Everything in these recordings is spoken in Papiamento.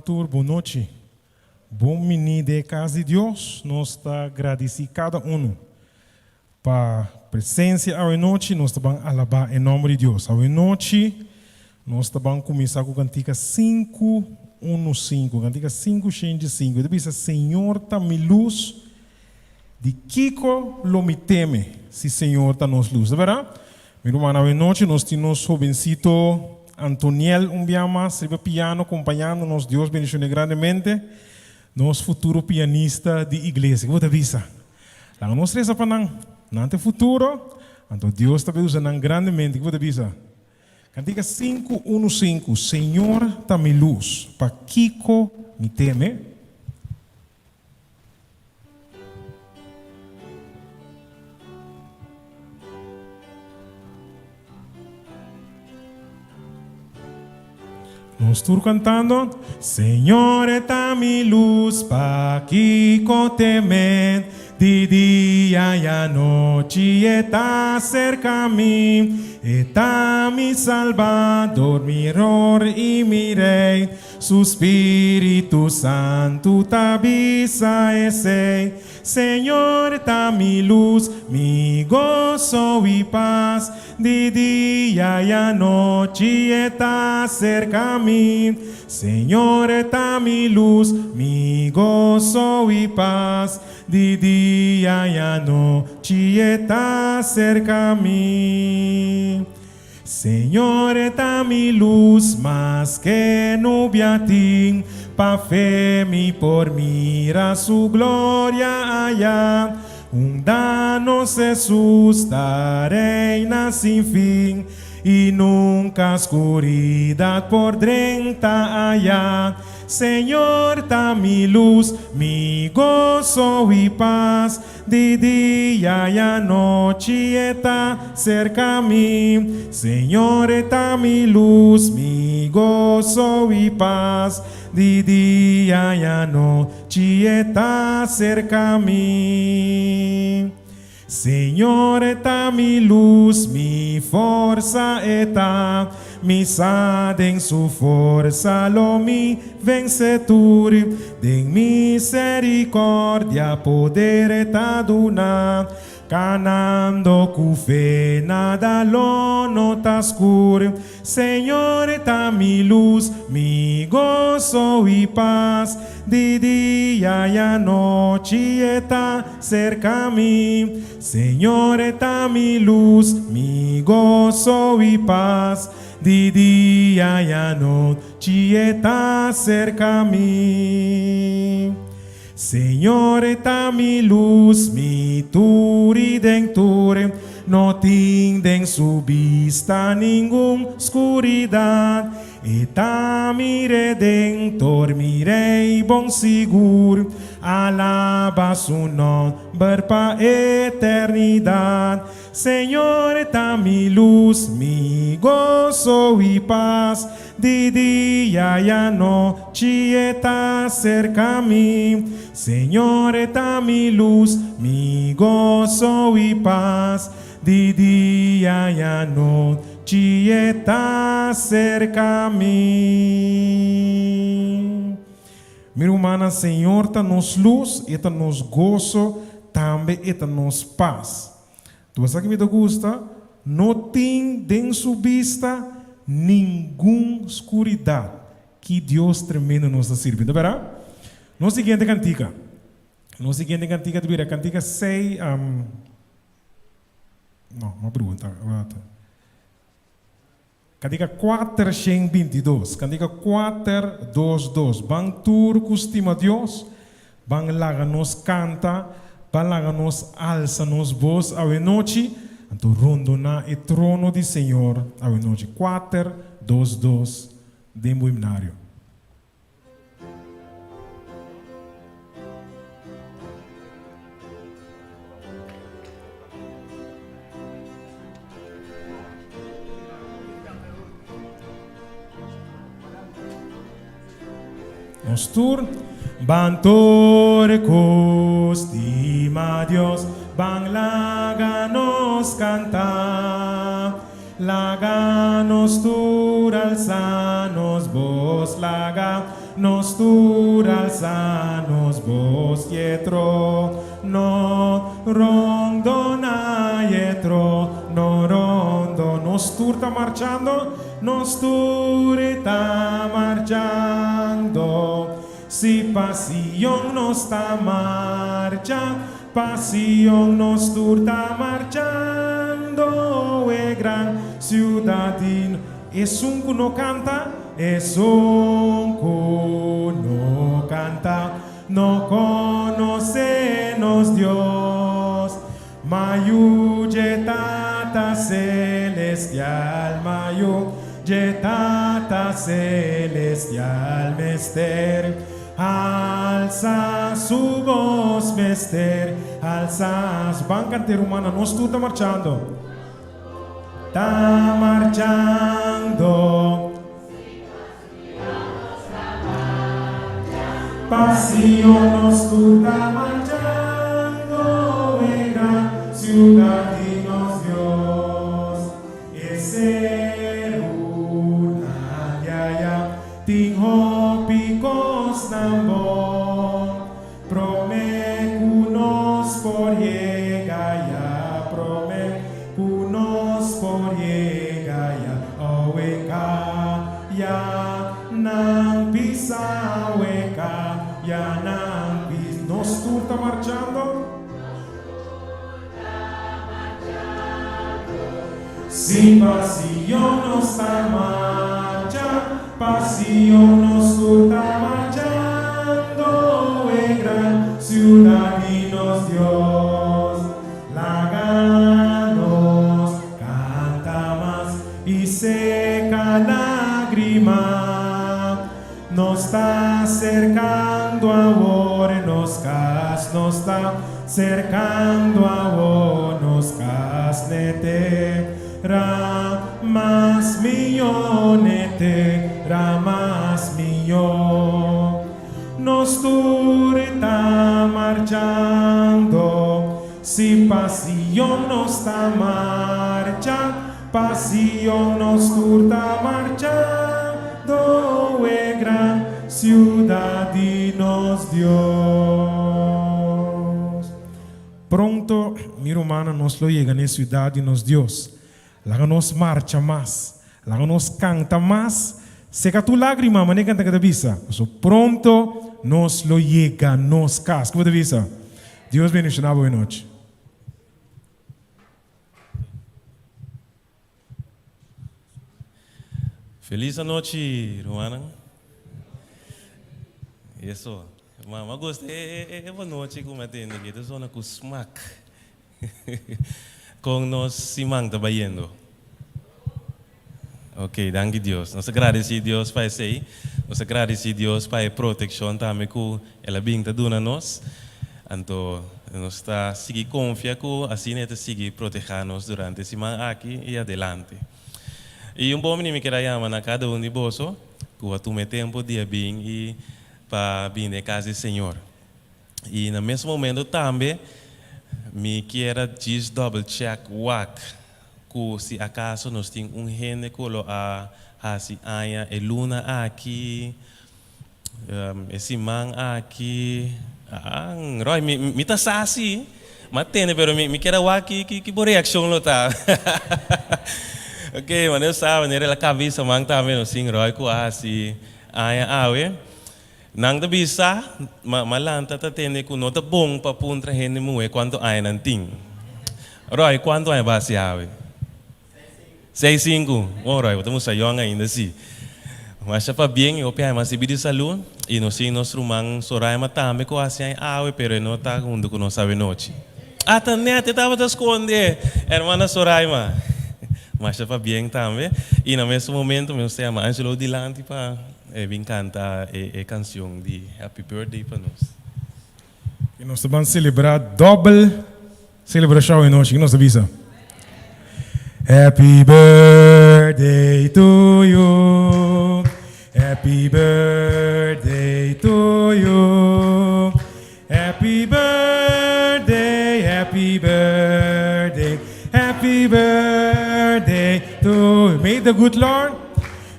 Tur bon nochi. Bon bini den e cas di Dios. Nos ta gradici cada uno pa presencia awe nochi. Nos ta ban alaba e nomber di Dios. Awe nochi nos ta ban cuminsa cu cantica sinku unu sinku, cantica sinku shen sinku. E ta bisa, Señor ta mi luz, di kico lo mi teme si Señor ta nos luz? Ta berdad? Mi ruman, awe nochi nos tin nos hobencito Antoniel un bia mas riba piano compañando nos. Dios bendicione grandemente nos futuro pianista di iglesia. Ke bo ta bisa? Laga nos reza pa nan. Nan ta e futuro, anto Dios ta bay usa nan grandemente. Ke bo ta bisa? Cantica sinku unu sinku, Señor ta mi luz, pakico mi teme? Nos tur cantando. Señor e ta mi luz, pakico temen? Di dia y anochi e ta cerca mi. E ta mi Salbador, mi Ror y mi Rey. Su Spiritu Santu ta bisa esei, Señor ta mi lus, mi goso i pas, di dia i anochi E ta serka mi. Señor ta mi lus, mi goso i pas, di dia i anochi E ta serka mi. Señor ta mi lus maske nubia tin, pa fe mi por mira su gloria aya. Unda nos Hesus ta reina sin fin, i nunca scuridad por drenta aya. Señor ta mi lus, mi goso i pas, Di dia i anochi e ta serka mi. Señor e ta mi lus, mi goso i pas. Di dia i anochi e ta serka mi. Señor e ta mi lus, mi forsa e ta. Mi sa den su forsa lo mi vense tur, den misericordia poder e ta duna, canando cu fe nada lo no ta scur. Señor ta mi luz, mi gozo y paz, di dia y anochi e ta cerca mi. Señor ta mi lus, mi goso i pas, di dia i anochi e ta serka mi. Señor ta mi lus, mi tur i den tur, no tin den su bista ningun skuridat. E ta mi Redentor, mi Rey bon sigur, alaba su nomber pa eternidad. Señor ta mi luz, mi gozo y paz, di dia y anochi e ta cerca mi. Señor ta mi luz, mi gozo y paz, Di dia i anochi e ta serka mi. Mi rumannan, Señor ta nos lus, e ta nos goso, tambe e ta nos pas. Tur esaki mi ta gusta, no tin den su bista ningun skuridat. Ki Dios tremendo nos ta sirbi, no ta bèrdat? Nos siguiente kantika. Nos siguiente kantika ta bira kantika sei. No, m'a pregunta rato. Kantika 422, kantika 422. Ban tur ku stima Dios, ban laga nos kanta, ban laga nos alsa nos bos awenochi, anto rondoná e trono di Señor awenochi. 422 den bo himnario. Nos tur ban tore ku stima Dios, ban laga nos kanta. Laga nos tur alsa nos bos, laga Nos tur alsa nos bos Jetro no rondona Jetro no rondo Nos tur ta marchando Nos tur ta marchando Si pa Sion nos ta marcha Pa Sion nos tur ta marchando E gran ciudad di Esun ku no kanta, esun ku no kanta, no konosé nos Dios. Ma yu dje Tata Selestial, ma yu dje Tata Selestial mester halsa su bos, mester halsa su. Ban kant'é rumannan, nos tur ta marchando. Ta marchando. Pa Sion nos tur ta marchando, e gran ciudad di nos Dios. E serunan di aya tin hopi cosnan bon. Promé ku nos por yega ya, promé ku nos por yega ya, owe ka ya nan pisa, owe ka ya nan pisa. Nos tur ta marchando. Si pa Sion nos ta marcha, pa Sion nos tur ta marchando, e gran ciudad di nos Dios. Laga nos canta mas y seca lagrima. Nos ta aserkando awor nos kas, nos ta serkando awor nos kas n'e tera mas mihó, n'e tera mas mihó. Nos tur ta marchando, si pa Sion nos ta marcha, Pa Sion nos tur ta marchando, e gran ciudad di nos Dios. Pronto, mi rumannan, nos lo yega n'e ciudad di nos Dios. Laga nos marcha mas, laga nos canta mas, seca tur lagrima, manera canta ta bisa, pasobra pronto nos lo yega nos cas. Kico bo ta bisa? Dios bendiciona bo e nochi. Felis anochi rumannan. Eso. Mama gusta e e bonochi ku mi a tende aki. Ta sona ku smak. Kon nos siman ta bayendo? Ok, danki Dios. Nos ta gradisí Dios pa esei. Nos ta gradisí Dios pa e protekshon tambe ku El a bin ta duna nos. Anto nos ta sigui konfia ku asina e ta sigui protehá nos durante e siman aki i adelante. I un bon bini mi kier a yama na kada un di boso ku a tuma e tempu di a bin i pa bini den e kas di Señor. I na mes momento tambe mi kier a djis double check wak ku si akaso nos tin un hende ku lo a hasi aña e luna aki, E siman aki, Roy, mi, mi ta sa si, m'a tende, pero mi, mi kier a wak ki, ki, ki bo reaccion lo ta. Ok, manera sa, manera el a caba bisa man tambe, no sin Roy cu a haci aña awe. Nan ta bisa, ma, m'a lanta ta tende cu no ta bon pa puntra hende muhe cuanto aña nan tin. Roy, cuanto aña bo a haci awe? Seis sinku, Oh Roy, bo ta mustra yòn ainda si. Masha pabien i hopi aña mas sibi di salú. I nos tin nos ruman Soraima tambe ku hasi aña awe, pero e no ta huntu ku nos awenochi. Ata nèt e tabata skonde, hermana Soraima. Masha pabien tambe. I na mesun momento mi nos ta yama Angelo dilanti pa e bin kanta e kansion di Happy Birthday pa nos. I nos ta ban selebrá dòbel selebrashon awenochi. Ki nos ta bisa? Happy birthday to you, happy birthday to you, happy birthday, happy birthday, happy birthday to you. May the good Lord.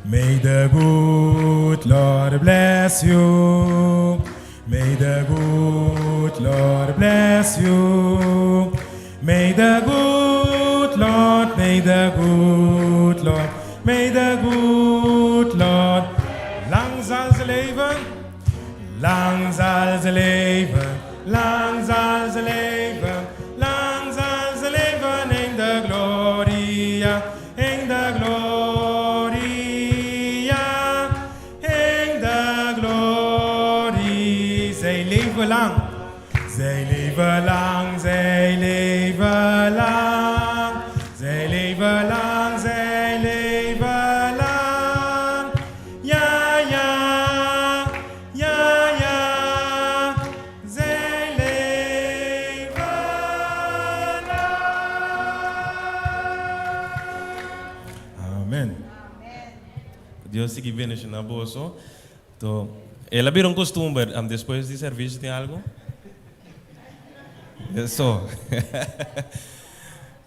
May the good Lord bless you. May the good Lord bless you. May the good Lord, may the good Lord, may the good Lord. Lang zal ze leven, lang zal ze leven, lang zal ze leven, lang zal ze leven in de gloria, in de gloria, in de glorie. Zij leven lang, zij leven lang, zij leven lang, zij leven lang, zij leven lang. Ja, ja, ja, ja, zij leven lang. Amen. Dios sigui bendiciona boso. To, el a bira un costumber, am despues di servicio tin algo? So.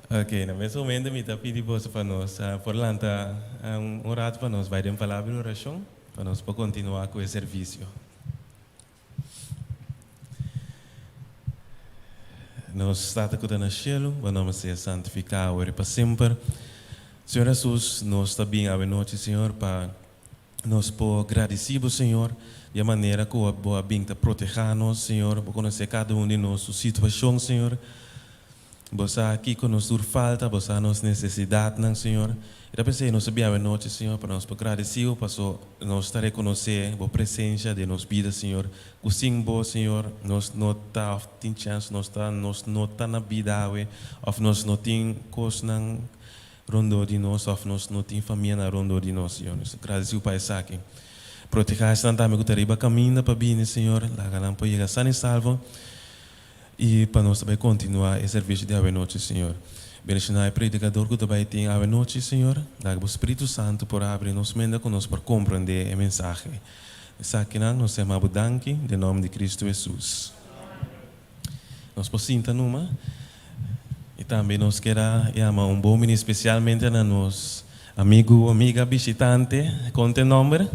Ok, na mes momento mi ta pidi boso pa nos por lanta un rato pa nos bai den palabra di oracion, pa nos por continua cu e servicio. Nos Tata cu ta na cielo, bo nomber sea santifica awor y pa semper. Señor Jesus, nos ta bin awe nochi, Señor, pa Nos por gradici Bo, Señor, di e manera cu Bo a bin ta proteha nos, Señor. Bo conoce cada un di nos su situacion, Señor. Bo sa kico nos tur falta, Bo sa nos necesidadnan, Señor. Y ta p'esey nos a bin awe nochi, Señor, pa nos por gradici Bo, paso nos ta reconoce Bo presencia den nos bida, Señor. Cu sin Bo, Señor, nos no ta of tin chance nos ta, nos no ta na bida awe, of nos no tin cosnan Rondó di nos òf nos no tin famianan rondó di nos, Señor. Nos ta gradisiu pa esaki. Protehá esnan tambe ku ta riba kaminda pa bini, Señor. Laga nan por yega san i salvo i pa nos ta bai kontinuá e servisio di awenochi, Señor. Bendishoná e predikador ku ta bai tin awenochi, Señor. Laga bo Spiritu Santu por habri nos mente ku nos por komprendé e mensahe. Esakinan nos ta yama bo danki den nòmber di Kristu Hesus. Nos por sinta numa y tambe nos kier a yama un bon bini specialmente na nos amigo o amiga bishitante. Con ta e nomber?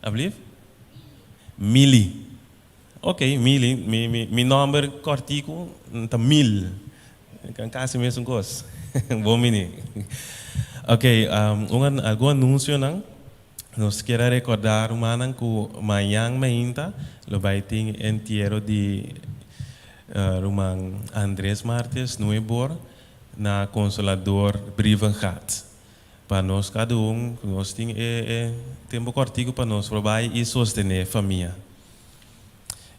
Ablief? Mili. Ok, Mili. Mi, mi, mi nomber cortico ta Mil. Casi mesun cos. Bon bini. Ok, un, algun anuncionan. Nos kier a rekordá rumannan ku mañan meinta lo bai tin entiero di ruman Andres Martes Nuebor na Consolador Brievengat. Pa nos kada un ku nos tin e e tempu kòrtiku pa nos por bai i sostené famia.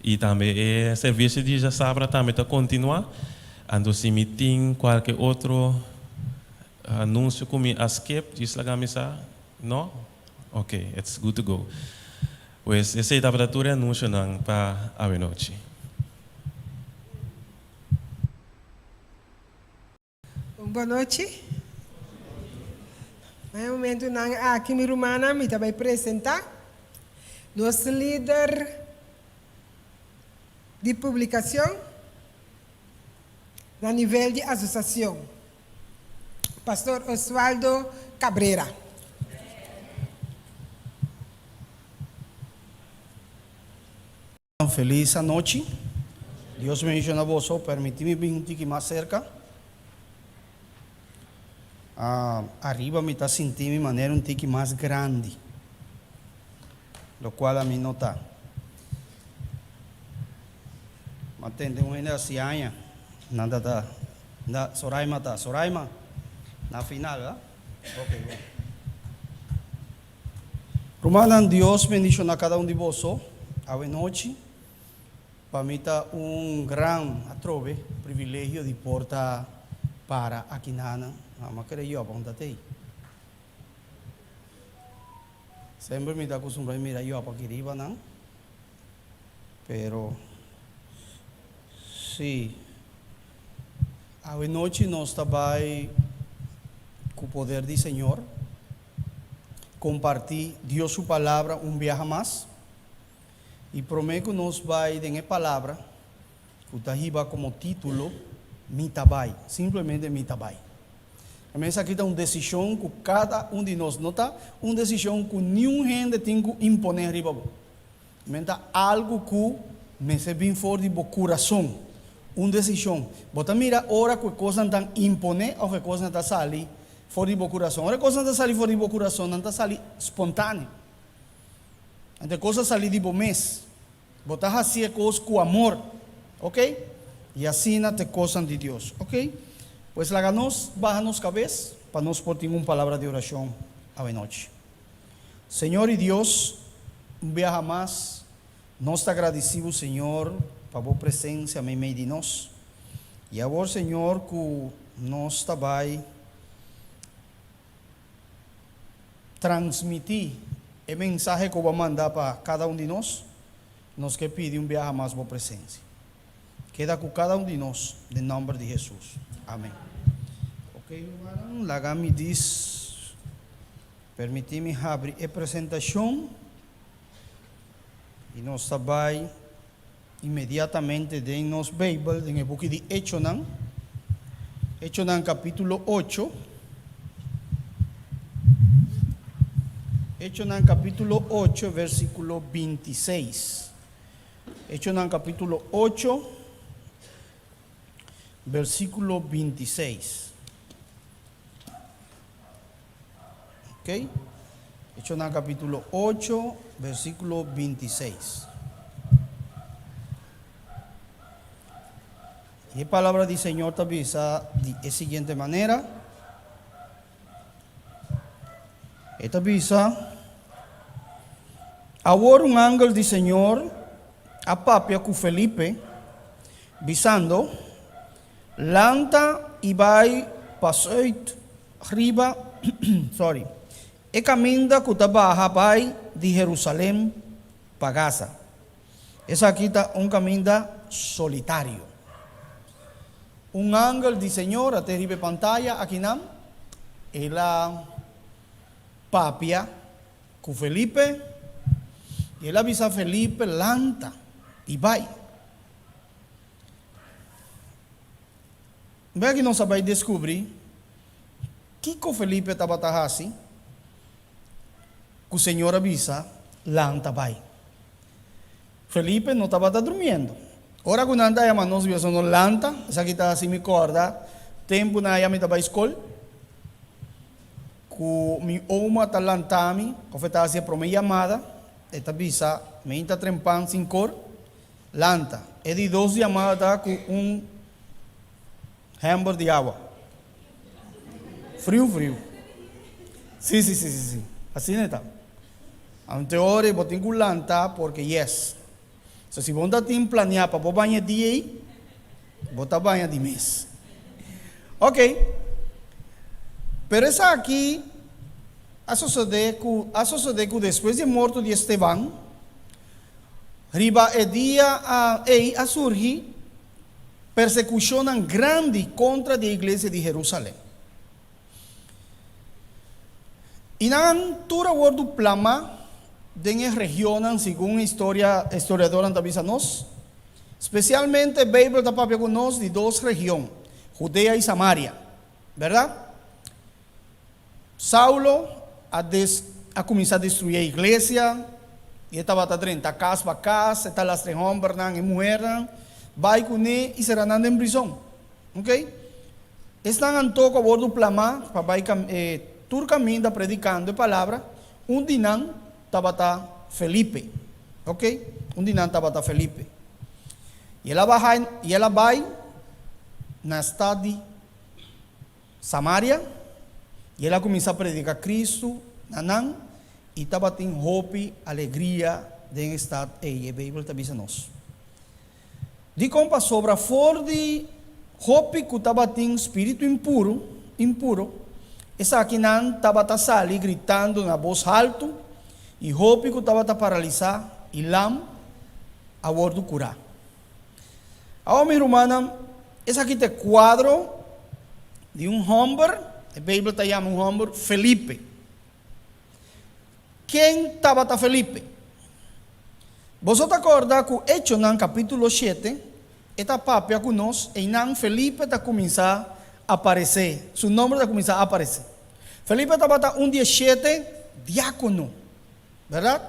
I tambe e servisio di djasabra tambe ta kontinuá. Anto si mi tin kualke otro anunsio ku mi a skip, djis laga mi sa. No? Ok, it's good to go. Pues esey tabata tur e anuncionan pa awenochi. Un bon nochi. Na e momentunan aki mi rumannan mi ta bai presenta nos lider di publicacion na nivel di asociacion. Pastor Oswaldo Cabrera. Feliz anochi. Dios bendiciona boso. Permiti mi bin un tiki mas cerca. Ah, ariba mi ta sinti mi manera un tiki mas grandi, locual ami no ta. Ma tende un hende hasi aña, nan ta ta Na Soraima ta. Soraima, na final, ha? Ok, bon. Rumannan, Dios bendiciona cada un di boso awe nochi. Pa mi ta un gran, atrobe, privilegio di por ta para aki nanan. Mama kere yoba un ta tei. Semper mi ta acostumbra di mira yoba aki riba nan. Pero, sí, awe nochi nos ta bai ku poder di Señor kompartí Dios su Palabra un biaha mas. I promé ku nos bai den e Palabra ku ta hiba komo título Mi ta bai, simplemente Mi ta bai. Amén, esaki ta un desishon ku kada un di nos, no ta un desishon ku niun hende tin ku imponé riba bo. Amén, ta algu ku mester bin for di bo kurason, un desishon. Bo ta mira ora ku e kosnan ta imponé òf e kosnan ta sali for di bo kurason. Ora e kosnan ta sali for di bo kurason, nan ta sali spontáneo. Anto e kos a sali di bo mes. Bo ta hasi e kos ku amor, ok? I asina ta e kosnan di Dios, ok? Pues laga nos baha nos kabes pa nos por tin un palabra di orashon awenochi. Señor i Dios, un biaha mas nos ta gradisi Bo, Señor, pa Bo presensia meimei di nos. I awor, Señor, ku nos ta bai Transmití e mensahe ku bo a manda pa kada un di nos. Nos ke pidi un biaha mas bo presensia. Keda ku kada un di nos den nòmber di Hesus. Amèn. Ok rumannan, laga mi dis permití mi habri e presentashon i nos ta bai inmediatamente den nos Beibel, den e buki di Echonan, Echonan kapítulo ocho, Echonan kapítulo ocho, versíkulo bintiseis. Echonan kapítulo ocho, versíkulo bintiseis. Ok? Echonan capítulo 8, versículo 26. E palabra di Señor ta bisa di e siguiente manera. E ta bisa, Awor un angel di Señor a papia ku Felipe, bisando, Lanta i bai pa sùit riba, sorry, e kaminda ku ta baha bai di Herusalèm pa Gaza. Esaki ta un kaminda solitario. Un angel di Señor a te riba e pantaya akinan, el a papia ku Felipe i el a bisa Felipe lanta i bai. Bek i nos a bai deskubrí kiko Felipe tabata hasi ku Señor a bisa lanta bai. Felipe no tabata durmiendo. Ora ku nan ta yama nos bisa no lanta, esaki ta hasi mi kòrda tempu nan a yama mi ta bai skol, ku mi oma ta lanta mi, òf e ta hasi e promé yamada, e ta bisa mi ta trempan sin kor. Lanta. E di dos yamada ta ku un hember di awa. Friu friu. Si si si si si. Asina e ta. Ante ora bo tin ku lanta porque yes. So si bo no ta tin planea pa bo baña e dia ei, bo ta baña di mes. Ok. Pero esaki a sosode ku a sosode ku despues di e morto di Esteban, Riba e dia ei a surgi persekushonnan grandi kontra di e iglesia di Herusalèm. I nan tur a wòrdu plamá den e regionnan segun historia historiadornan ta bisa nos. Spesialmente Beibel ta papia ku nos di dos region, Hudea i Samaria, bèrdat? Saulo a des a kuminsá destruí e iglesia, i e tabata drenta kas pa kas, e ta lastra e hòmbernan, e muhernan, bai kuné i sera nan den prizon. Oke? Esnan anto ku a wòrdu plamá pa bai kam e tur kaminda predikando e palabra, un di nan tabata Felipe. Oke? Un di nan tabata Felipe. I el a baha i el a bai na stat di. Samaria, i el a kuminsá prediká Kristu na nan, i tabatin hopi alegria den e stat ei, e Beibel ta bisa nos. Dikon? Pasobra for di hopi ku tabatin spiritu impuru, impuro, esakinan tabata sali gritando na bos haltu, i hopi ku tabata paralisá i lam a wòrdu kurá. Awor mi rumannan, esaki ta e kuadro di un hòmber, e Beibel ta yama un hòmber Felipe. Ken tabata Felipe? Boso ta kòrda ku Echonan kapítulo shete, e ta papia ku nos, einan Felipe ta kuminsá aparesé, su nòmber ta kuminsá aparesé. Felipe tabata un di e shete diákono, bèrdat?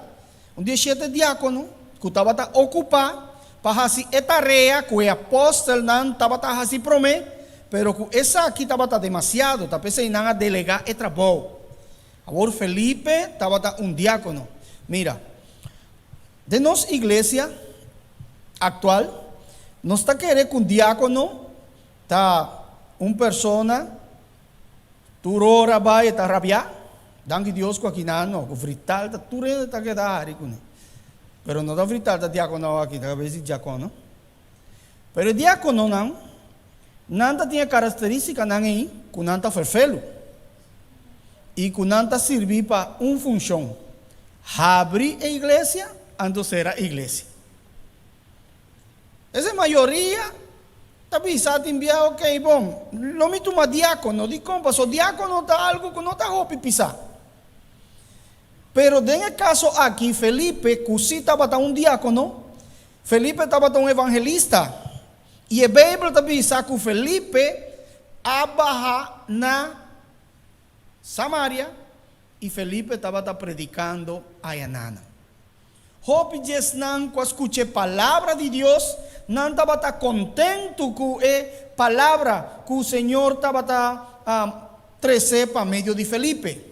Un di e shete diákono ku tabata okupá pa hasi e tarea ku e apòstelnan tabata hasi promé, pero ku esaki tabata demasiado, ta p'esei nan a delegá e trabou. Awor Felipe tabata un diákono. Mira, den nos iglesia aktual, nos ta kere ku un diákono ta un persona tur ora bai e ta rabiá. Danki Dios ku akinan no, ku frital ta tur hende ta keda hari kuné. Pero no ta frital ta diákono aki, ta kabes di diákono. Pero e diákononan, nan ta tin e karakterístikanan ei ku nan ta ferfelu i ku nan ta sirbi pa un funshon, habri e iglesia anto sera e iglesia. Esei mayoria ta bisa tin bia, ok, bon, lo mi tuma diákono. Dikon? Pasobra diákono ta algu ku no ta hopi pisá. Pero den e kaso aki, Felipe, ku sí tabata un diákono, Felipe tabata un evangelista, i e Beibel ta bisa ku Felipe a baha na Samaria i Felipe tabata predikando ayananan. Hopi di esnan ku a skucha e palabra di Dios, nan tabata kontentu ku e palabra ku Señor tabata trese pa medio di Felipe.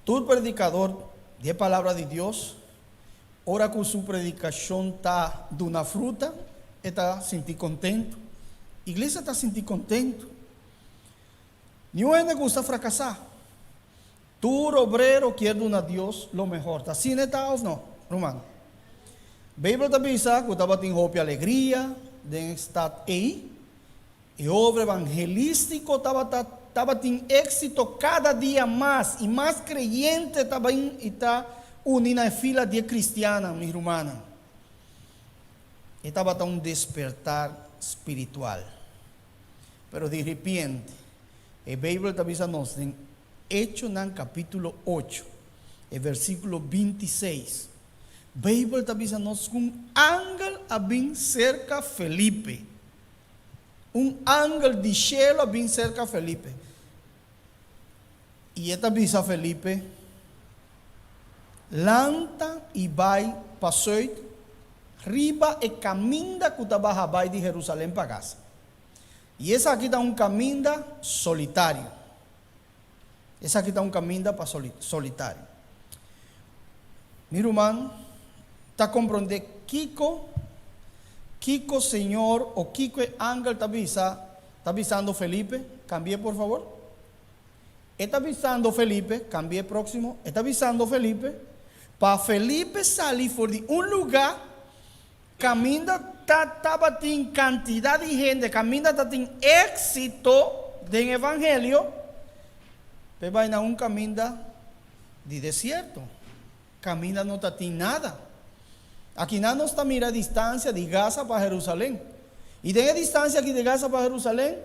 Tur predikador di e palabra di Dios, ora ku su predikashon ta duna fruta, e ta sinti kontentu. Iglesia ta sinti kontentu. Niun hende gusta frakasá. Tur obrero kier duna Dios lo mehor. Ta asina e ta òf no, ruman? Beibel ta bisa ku tabatin hopi alegria den e stat ei. E obra evangelístiko tabata tabatin éksito kada dia mas, i mas kreyente ta bin i ta uni na e fila di e kristiannan, mi rumannan. E tabata un despertar spiritual. Pero di ripiente, e Beibel ta bisa nos den Echonan kapítulo ocho, e versíkulo 26, Beibel ta bisa nos ku un angel a bin serka Felipe. Un angel di shelu a bin serka Felipe, i e ta bisa Felipe, Lanta i bai pa sùit riba e kaminda ku ta baha bai di Herusalen pa Gaza. I esaki ta un kaminda solitario. Esaki ta un kaminda pa solitario. Mi ruman ta komprondé kiko kiko Señor o kiko e angel ta bisa ta bisando Felipe? Kambi'é por favor. E ta bisando Felipe, kambi'é próksimo, e ta bisando Felipe pa Felipe sali for di un lugá kaminda ta tabatin kantidat di hende, kaminda ta tin éksito den evangelio, p'e bai na un kaminda di desierto, kaminda no ta tin nada. Akinan nos ta mira distansia di Gaza pa Herusalen. I den e distansia aki di Gaza pa Herusalen,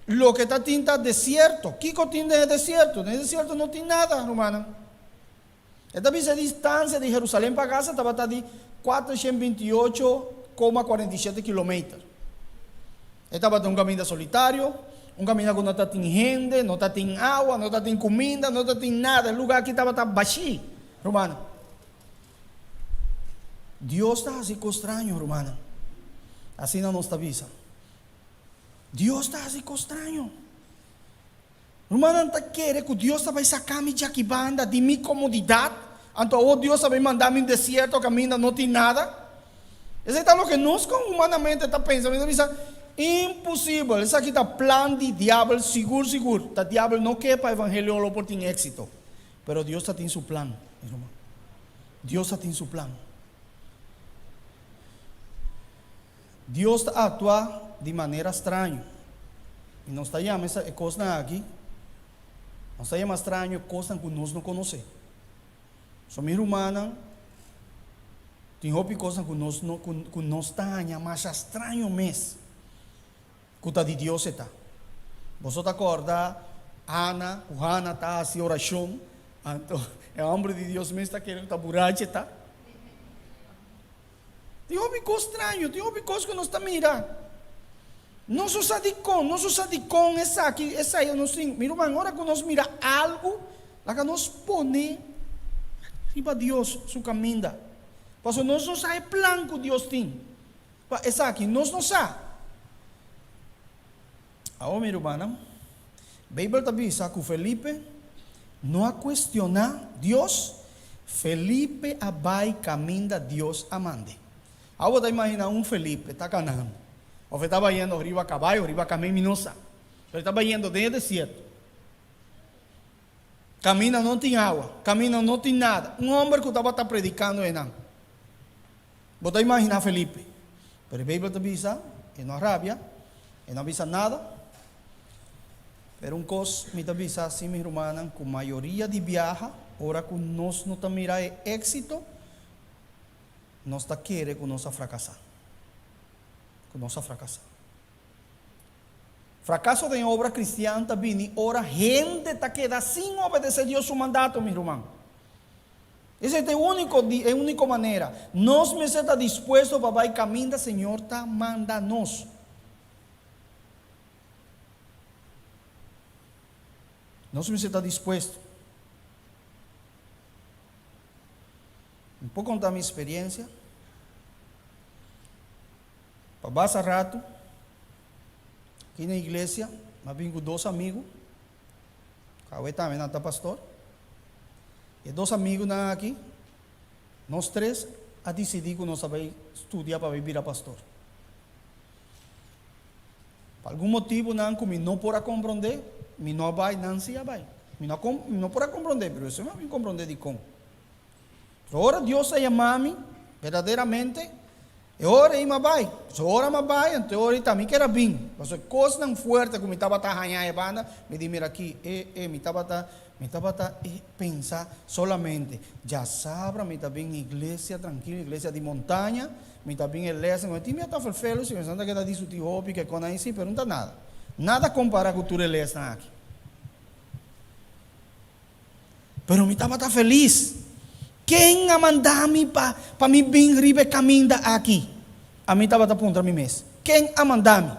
loke ta tin ta desierto. Kiko tin den e desierto? Den e desierto no tin nada, rumannan. E ta bisa e distansia di Herusalen pa Gaza tabata di 428,47 kilometer. E tabata un kaminda solitario, un kaminda ku no ta tin hende, no ta tin awa, no ta tin kuminda, no ta tin nada. E lugá aki tabata bashí, rumannan. Dios ta hasi kos straño, rumannan. Asina nos ta bisa. Dios ta hasi kos straño. Rumannan ta kere ku Dios ta bai saka mi djaki banda di mi komodidat, anto awor Dios ta bai manda mi un desierto kaminda no tin nada? Esei ta loke nos kon humanamente ta pensa. Mi ta bisa, Imposibel! Esaki ta plan di diabel sigur sigur. Ta diabel no ke pa evangelio lo por tin éksito. Pero Dios ta tin su plan, mi ruman. Dios ta tin su plan. Dios ta aktua di manera straño. I nos ta yama e kosnan aki, nos ta yama straño kosnan ku nos no konosé. So mi rumannan, tin hopi kosnan ku nos no ku nos ta haña masha straño mes ku ta di Dios e ta. Boso ta kòrda Ana, ku Hana ta hasi orashon, anto e hòmber di Dios mes ta kere ku ta burachi e ta. Tin hopi kos straño, tin hopi kos ku nos ta mira. Nos no sa dikon, nos no sa dikon esaki, esei, nos tin, mi ruman, ora ku nos mira algu, laga nos pone riba Dios su kaminda. Pasobra nos no sa e plan ku Dios tin pa esaki, nos no sa. Awor, mi rumannan, Beibel ta bisa ku Felipe no a kuestioná Dios, Felipe a bai kaminda Dios a mand'é. Awor bo ta imaginá un Felipe ta kanando, òf e ta bayendo riba kabai òf riba kamel, mi no sa, pero e ta bayendo den e desierto. Kaminda no tin awa, kaminda no tin nada. Un hòmber ku tabata predikando einan. Bo ta imaginá Felipe. Pero e Beibel ta bisa, e no a rabia, e no a bisa nada. Pero un kos mi ta bisa si mi rumannan, ku mayoria di biaha, ora ku nos no ta mira e éksito, nos ta kere ku nos a frakasá. Ku nos a frakasá. Frakaso den obra kristian ta bini ora hende ta keda sin obedesé Dios su mandato, mi ruman. Esei ta e úniko di e úniko manera. Nos mester ta dispuesto pa bai kaminda Señor ta manda nos. Nos mester ta dispuesto. Mi por konta mi eksperensia. Pa basa ratu, aki na iglesia, mi a bin ku dos amigu. Awe tambe nan ta pastor. E dos amigunan aki, nos tres a disidí ku nos a bai studia pa bai bira pastor. Pa algun motibunan ku mi no por a komprondé, mi no a bai, nan sí a bai. Mi no a mi no por a komprondé, pero esei mi a bin komprondé dikon. Pero ora Dios a yama mi, berdaderamente, e ora ei mi a bai. Pasobra ora mi a bai, anto e ora ei ta mi kier a bin. Pasobra e kosnan fuerte ku mi tabata haña e banda, mi di, mira aki, e, e, mi tabata, mi tabata e pensa solamente, djasabra mi ta bin iglesia trankil, iglesia di montaña, mi ta bin e lèsnan, mi tin mi a ta ferfelu si, mi ta keda diskutí hopi ke kon ai si, pero no ta nada. Nada kompará ku tur e lèsnan aki. Pero mi tabata felis. Ken a manda mi pa pa mi bin riba e kaminda aki? Ami tabata puntra mi mes. Ken a manda mi?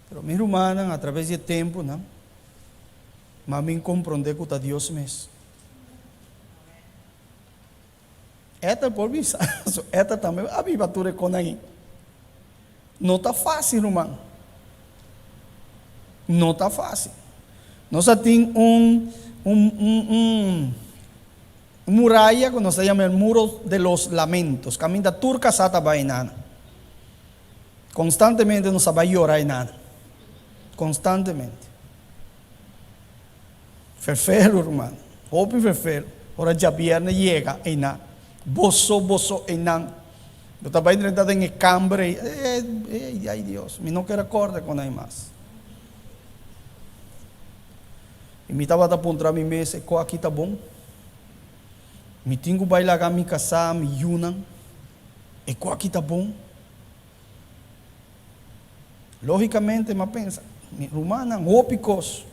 Pero mi rumannan, atraves di e tempunan, mi a bin komprondé ku ta Dios mes. Ethel por bisa, so Ethel tambe a biba tur e kon ahi. No ta fácil, ruman. No ta fácil. Nos a tin un, un, un, un, un muraya ku nos ta yama el muro de los lamentos, kaminda tur kasá ta bai einan. Konstantemente nos a bai yora einan. Konstantemente. Ferfelu, ruman. Hopi ferfelu. Ora djabierne yega einan. Boso, boso einan. Bo ta bai drenta den e kamber ei. Eh, eh, ay Dios, mi no kier a kòrda kon ei mas. I mi tabata puntra mi mes, e kos aki ta bon? Mi tin ku bai laga mi kasá, mi yunan? E kos aki ta bon? Lógikamente mi a pensa, mi rumannan, hopi kos.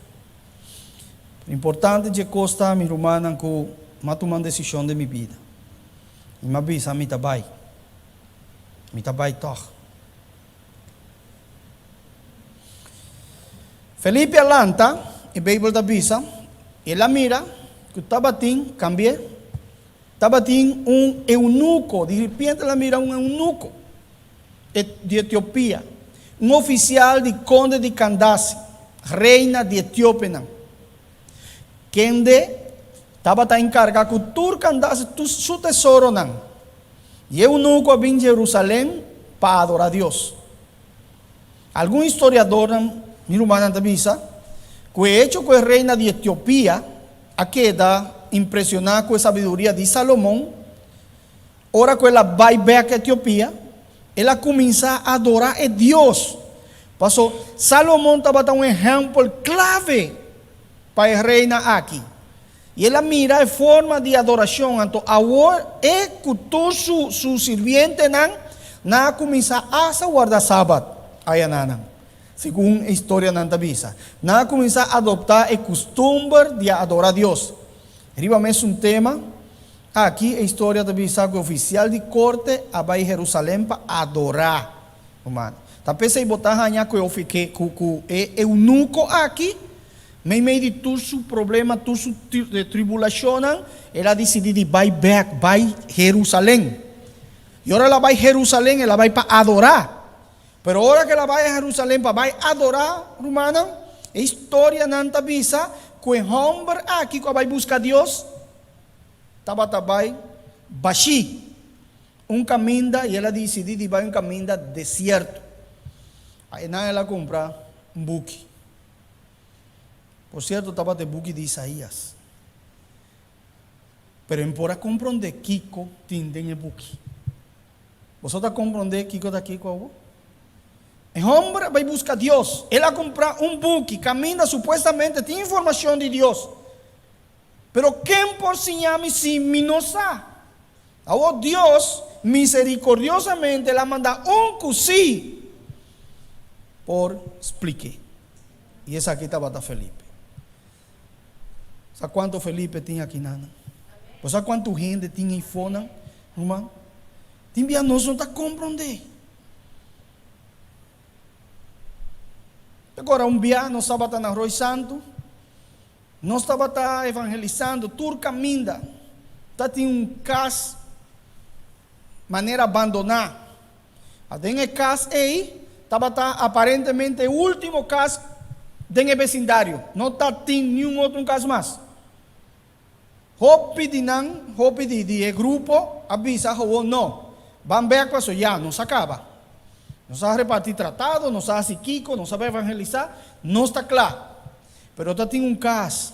Importante dje kos ta, mi rumannan, ku mi a tuma un desishon den mi bida. I mi a bisa, mi ta bai. Mi ta bai tòg. Felipe a lanta, e Beibel ta bisa, el a mira ku tabatin, kambi'é, Tabatin un eunuko, di ripiente el a mira un eunuko di Etiopia, un ofisial di konde di Kandasi, reina di etiopenan, kende tabata enkargá ku tur Kandasi su tesoronan. I e eunuko a bin Jerusalèm pa adorá Dios. Algun historiadornan, mi rumannan, ta bisa ku e echo ku e reina di Etiopia a keda impresioná ku e sabiduria di Salomon, ora ku el a bai bèk Etiopia, el a kuminsá adorá e Dios. Paso, Salomon tabata un ehèmpel klave pa e reina aki. I el a mira e forma di adorashon, anto awor e ku tur su su sirbientenan nan a kuminsá asta warda Sabat ayananan. Segun e historianan ta bisa, nan a kuminsá adoptá e kustumber di a adorá Dios. Riba mesun tema aki, e historia ta bisa ku e ofisial di korte a bai Herusalèm pa adorá. Ruman. Ta p'esei bo ta haña ku e ofi ke ku ku e eunuko aki, meimei di tur su problema, tur su tribulashonnan, el a disidí di bai bèk, bai Herusalen. I ora el a bai Herusalen, el a bai pa adorá. Pero ora ku el a bai Herusalen pa bai adorá, rumannan, e historianan ta bisa ku e hòmber aki ku a bai buska Dios tabata bai bashí. Un kaminda i el a disidí di bai un kaminda desierto. Einan el a kumpra un buki. Por sierto tabata e buki di Isaías. Pero e no por a komprondé kiko tin den e buki. Boso ta komprondé kiko ta kiko awor? E hòmber a bai buska Dios. El a kumpra un buki kaminda supuestamente tin informashon di Dios. Pero ken por siña mi si mi no sa? Awor Dios misericordiosamente el a manda un cu sí por spliké. Y esaki tabata Felipe. Sa cuanto Felipe tin aki nan? Bo sa cuanto hende tin ei fo nan, ruman? Tin bia nos no ta comprende. Agora un bia nos tabata na Rooi Santu. Nos tabata evangelisando tur kaminda. Ta tin un kas manera bandoná. Aden e kas ei tabata aparentemente e último kas den e besindario. No ta tin niun otro kas mas. Hopi di nan, hopi di di e grupo a bisa gewoon no, ban bek paso ya, nos a kaba. Nos a reparti tratado, nos a hasi kiko, nos a bai evangelisá, nos ta kla. Pero ta tin un kas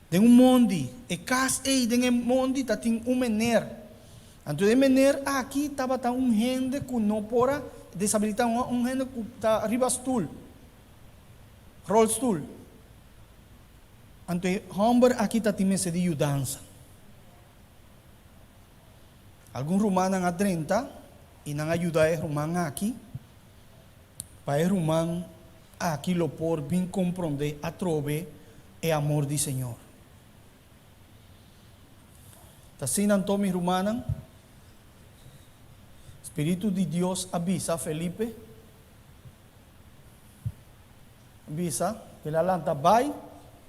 den un mondi, e kas ei den e mondi ta tin un mener. Anto e mener aki tabata un hende ku no por a desabilitá, un hende ku ta riba stul, rolstul. Anto e hòmber aki ta tin mester di yudansa. Algun rumannan a drenta i nan a yuda e ruman aki pa e ruman aki lo por bin komprondé atrobe e amor di Señor. Ta asina anto, mi rumannan, Spiritu di Dios a bisa Felipe, a bisa, el a lanta bai,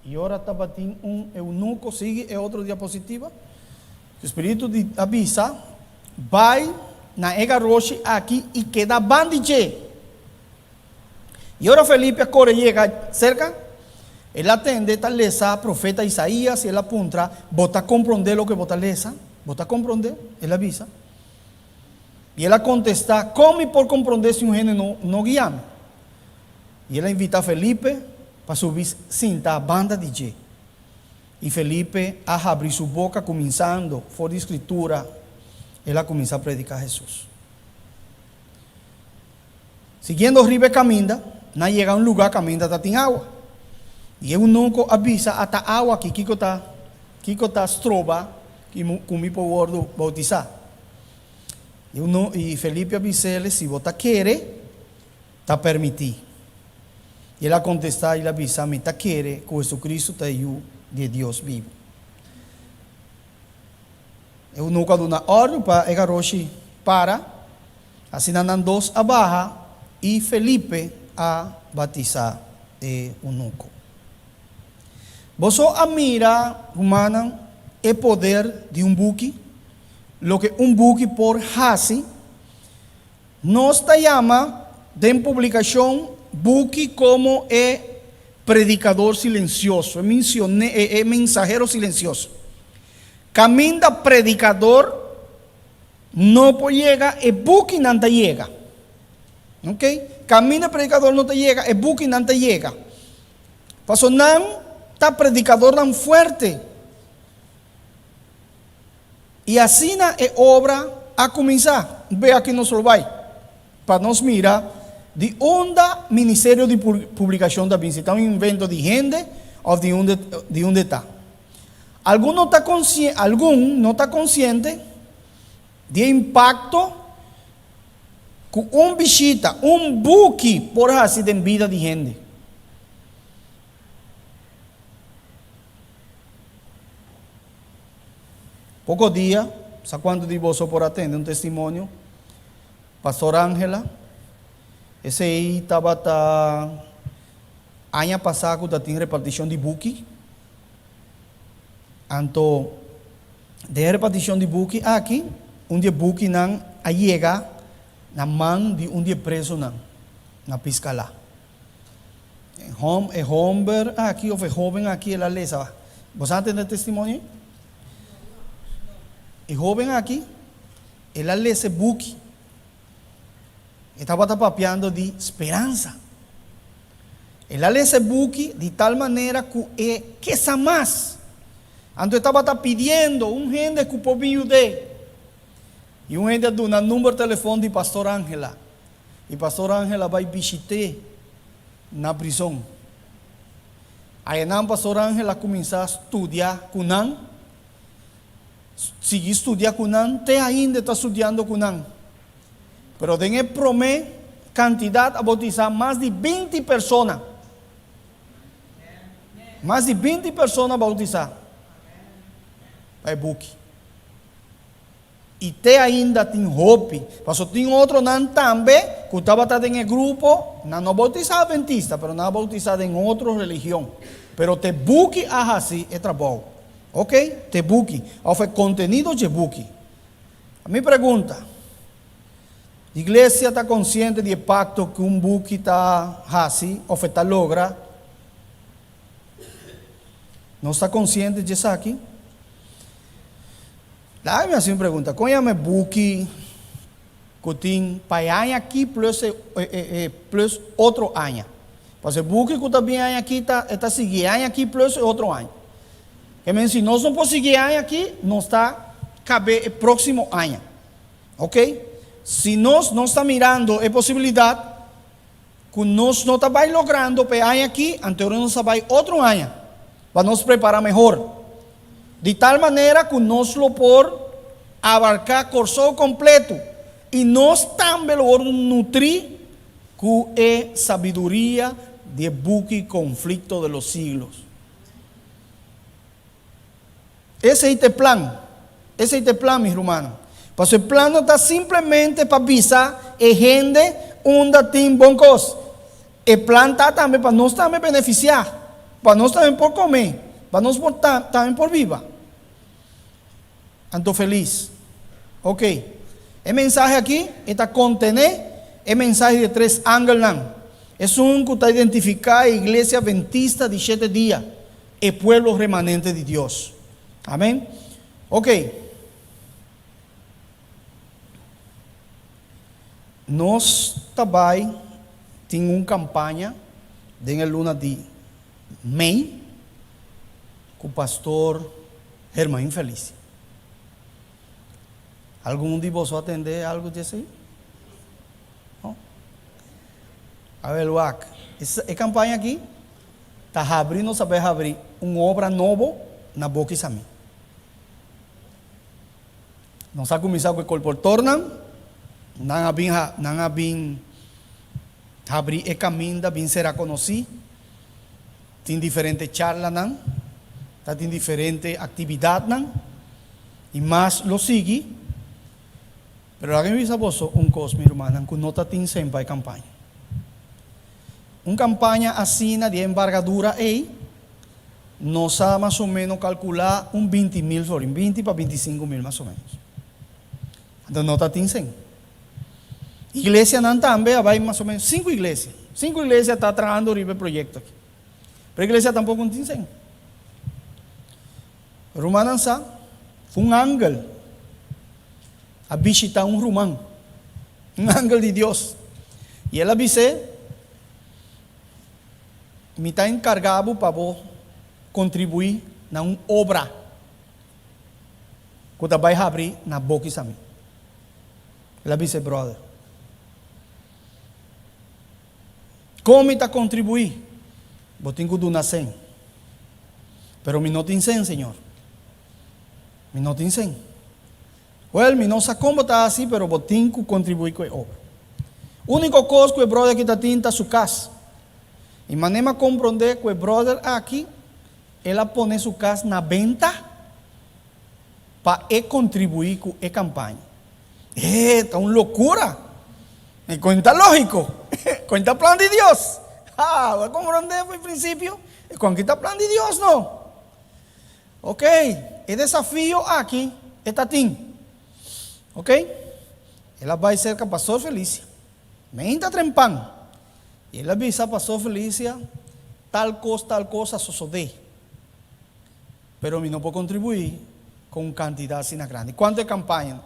i ora tabatin un eunuko, sigui e otro diapositiva, Spiritu di a bisa, Bai na e garoshi aki i keda ban di dje. I ora Felipe a kore yega serka, el a tende ta lesa profeta Isaías i el a puntra, Bo ta komprondé loke bo ta lesa? Bo ta komprondé? El a bisa. I el a kontestá, Kon mi por komprondé si un hende no no guia mi? I el a invitá Felipe pa subi sinta banda di dje. I Felipe a habri su boka kuminsando for di Skritura, el a kuminsá prediká Hesus. Siguiendo riba e kaminda, nan yega un lugá kaminda ta tin awa. I e eunuko a bisa, Ata awa aki, kiko ta kiko ta stroba ku mi por wòrdu boutisá? I i Felipe a bis'el, Si bo ta kere, ta permití. I el a kontestá i el a bisa, Mi ta kere ku Hesukristu ta e Yu di e Dios bibu. E eunuko a duna òrdu pa e garoshi para. Asina nan dos a baha i Felipe a batisá e eunuko. Boso a mira, rumannan, e poder di un buki? Loke un buki por hasi? Nos ta yama den publikashon buki komo e predikador silensioso, e mensahero silensioso. Kaminda predikador No por yega, e bukinan ta yega. Ok? Kaminda predikador no ta yega, e bukinan ta yega. Paso nan ta predikadornan fuerte. I asina e obra a kuminsá. Be aki nos lo bai pa nos mira di unda Ministerio di Publikashon ta bin, si ta un invento di hende òf di unda di unda e ta. Algun no ta algun no ta konsiente di e impakto ku un bishita, un buki por hasi den bida di hende. Poko dia, sa kuantu di boso por a tende un testimonio? Pastor Angela. Esei tabata aña pasá ku ta tin repartishon di buki. Anto den e repartishon di buki aki, un di e bukinan a yega na man di un di e presonan na Piscalá. E hom, e homber aki of e hoben aki el a lesa. Bo sa tende e testimonio ei? E hoben aki, el a lesa e buki. E tabata papiando di speransa. El a lesa e buki di tal manera ku e ke sa mas. Anto e tabata pidiendo un hende ku por bin yud'é. I un hende a duna number telefon di Pastor Angela. I Pastor Angela bai bishit'é na prizon. Ayanan Pastor Angela a kuminsá studia ku nan. Sigui studia ku nan, te ainda e ta studiando ku nan. Pero den e promé kantidat a boutisá mas di binti persona. Mas di binti persona a boutisá pa e buki. I te ainda tin hopi, pasobra tin otronan tambe ku tabata den e grupo, nan no boutisá atventista, pero nan a boutisá den otro religion. Pero te buki a hasi e trabou. Ok, te buki, òf e kontenido dje buki. Mi pregunta, Iglesia ta konsiente di e pakto ku un buki ta hasi òf e ta logra? Nos ta konsiente dje esaki? Laga mi hasi un pregunta, kon yama e buki ku tin pa e aña aki plus e e plus otro aña? Pasobra e buki ku ta bin e aña aki ta e ta sigui e aña aki plus e otro aña. Ke men si nos no por sigui e aña aki, nos ta kab'é e próksimo aña. Ok? Si nos no sta mirando e posibilidat ku nos no ta bai logrando pa e aña aki, anto nos ta bai otro aña pa nos prepará mehor. Di tal manera ku nos lo por abarká Kòrsou kompletu i nos tambe lo wòrdu nutrí ku e sabiduria di e buki Conflicto de los Siglos. Esei ta e plan. Esei ta e plan, mi rumannan. Pasobra e plan no ta simplemente pa bisa e hende unda tin bon kos. E plan ta tambe pa nos tambe benefisiá, pa nos tambe por kome, pa nos por tambe por biba. Anto felis. Ok. E mensahe aki e ta kontené e mensahe di e tres angelnan. Esun ku ta identifiká e Iglesia Adventista di Shete Dia, e pueblo remanente di Dios. Amen. Ok. Nos ta bai tin un kampaña den e luna di mei ku Pastor Hermain Felicia. Algun di boso a tende algu di esei? No? Awel wak, e kampaña aki ta habri, nos a bai habri un obra nobo na Boki Sami. Nos a kuminsá ku e kolportornan, nan a bin nan a bin habri e kaminda, bin sera konosí. Tin diferente charlanan, ta tin diferente aktividatnan i mas lo sigui. Pero laga mi bisa boso un kos, mi rumannan, ku no ta tin semper e kampaña. Un kampaña asina di e embargadura ei, nos a mas o menos kalkulá un 20.000 florin, 20 pa 25.000 mas o menos. Anto no ta tin sen. Iglesianan tambe a bai mas o menos sinku iglesia. Sinku iglesia ta trahando riba e proyekto aki. Pero iglesia tampoko no tin sen. Rumannan sa ku un angel a bishita un ruman, un angel di Dios, i el a bis'é, Mi ta enkargá bo pa bo kontribuí na un obra ku ta bai habri na Bokisami. El a bisa e bròder, Kon mi ta kontribuí? Bo tin ku duna sen. Pero mi no tin sen, Señor. Mi no tin sen. Wèl, mi no sa kon bo ta hasi, pero bo tin ku kontribuí ku e obra. Úniko kos ku e bròder aki ta tin ta su kas. I manera mi a komprondé ku e bròder aki, el a pone su kas na benta pa e kontribuí ku e kampaña. E ta un lokura! E kon ta lógiko. Kon ta plan di Dios. Ha, bo a komprondé for prinsipio? E kon ki ta plan di Dios no. Ok, e desafio aki e ta tin. Ok, el a bai serka Pastor Felicia. Meinta trempan. I el a bisa Pastor Felicia, tal kos, tal kos a sosodé. Pero mi no por kontribuí ku un kantidat asina grandi. Kuantu e kampaña?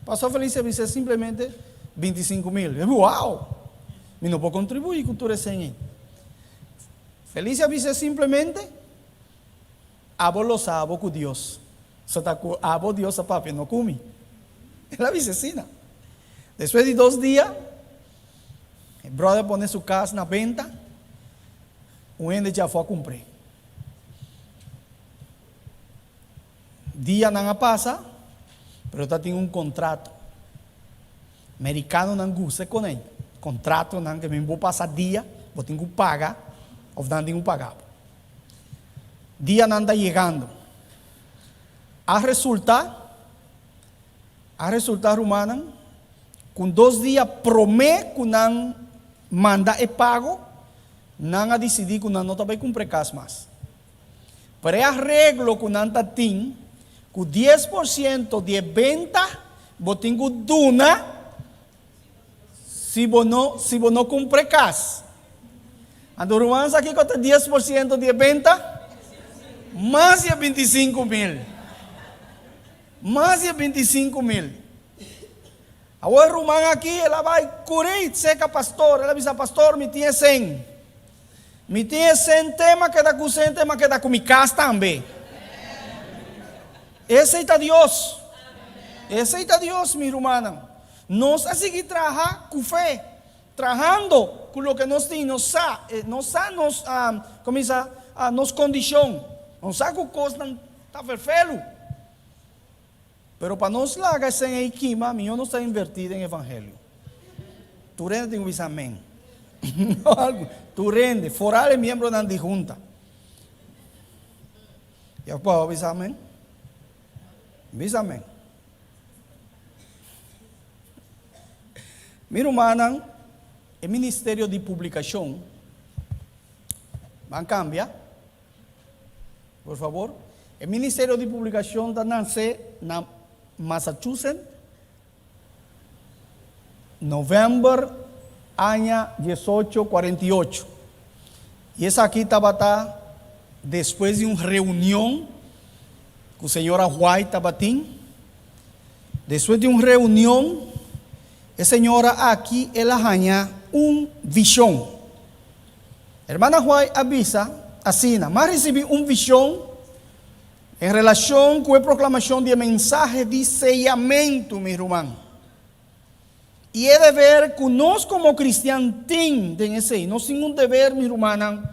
Pastor Felicia a bis'é simplemente 25 mil. Mi a bisa, wow! Mi no por kontribuí ku tur esei ei. Felicia a bis'é simplemente, abo lo sa abo ku Dios. So ta ku abo Dios a papia, no ku mi. El a bis'é asina. Despues di 2 dia, e brother a pone su kas na benta, un hende djafó a kumpr'é. Dianan a pasa, pero ta tin un kontrato. Merikanonan gusta kuné. Kontratonan ku mi bo pasa dia, bo tin ku paga, òf nan tin ku paga bo. Dianan ta yegando. A resultá, rumannan, ku 2 dia promé ku nan manda e pago, nan a disidí ku nan no ta bai kumpra kas mas. Pero e areglo ku nan tatin, ku 10% di benta, bo tin ku duna si bo no kumpra kas. Anto ruman, aki kuantu 10% di benta? Mas di 25 mil. Mas di 25 mil. Awor ruman aki, el a bai kore serka pastor, el a bisa: "Pastor, mi tin 100. Mi tin 100 tema, keda ku 100 tema, keda ku mi kas tambe." Esei ta Dios. Esei ta Dios, mi rumannan. Nos a sigui traha ku fe. Trahando ku loke nos tin, nos sa nos, kuminsá, nos kondishon. Nos sa ku kosnan ta ferfelu. Pero pa nos laga esei ei kima, mihó nos ta invertí den evangelio. Tur hende tin ku bisa amèn. Tur hende, foral e miembronan di hunta. Ya por bisa amèn? Bisa amèn. Mi rumannan, e ministerio di publikashon, ban kambia, por fabor. E ministerio di publikashon ta nase na Massachusetts, novèmber aña 1848. I esaki tabata despues di un reunion ku señora White tabatin. Despues di un reunion, e señora aki el a haña un vishon. Hermana White a bisa asina: "M'a risibí un vishon en relashon ku e proklamashon di mensahe di seyamentu, mi ruman. I e deber ku nos komo kristian tin den esei, nos tin un deber, mi rumannan,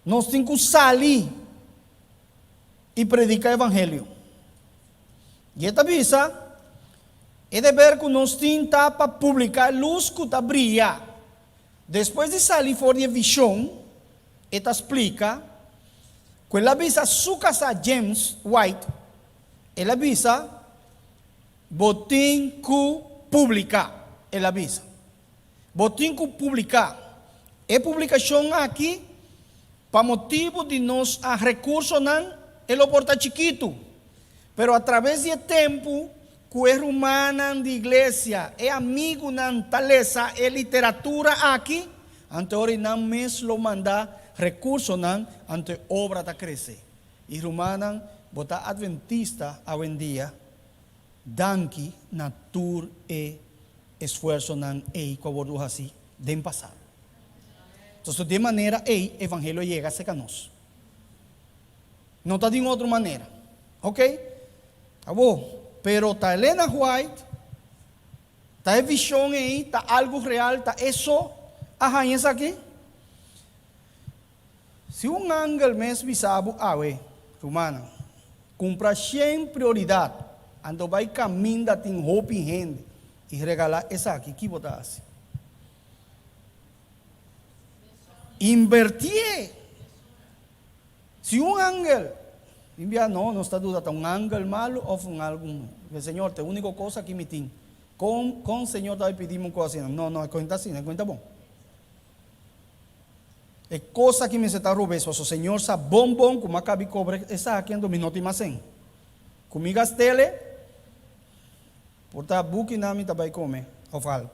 nos tin ku sali i prediká evangelio." I e ta bisa: "E deber ku nos tin ta pa publiká lus ku ta bria." Despues di sali for di vishon, e ta splika ku el a bisa su kasá James White, el a bisa: "Bo tin ku publiká," el a bisa. "Bo tin ku publiká." E publikashon aki, pa motibu di nos rekursonan, e lo por ta chikitu. Pero atraves di tempu, ku e rumannan di iglesia, e amigunan ta lesa e literatura aki, anto nan mes lo manda rekursonan, anto obra ta krese. I rumannan, bo ta adventista awendia, danki na tur e esfuersonan ei ku a wòrdu hasí den pasado. Anto, di manera ei, evangelio a yega serka nos. No ta di otro manera. Ok? Abo, pero ta Elena White, ta e vishon ei, ta algu real, ta eso, a esaki. Si un angel mes bisa bo awe, rumannan, kumpra 100 Prioridat, anto bai kaminda tin hopi hende i regalá esaki, kiko bo ta hasi? Invertí. Si un angel, enviá no, no ta duda, ta un angel malu òf un algu, Señor, e úniko kos aki mi tin. Kon Señor ta pidi un kos asina? No, no, kuenta asina, kuenta bon. E kos aki mester ta robes, paso Señor sa bon bon ku mi a kabi kobra esaki anto mi no tin mas sen. Ku mi gastele, por ta bukinan mi ta bai kome òf algu.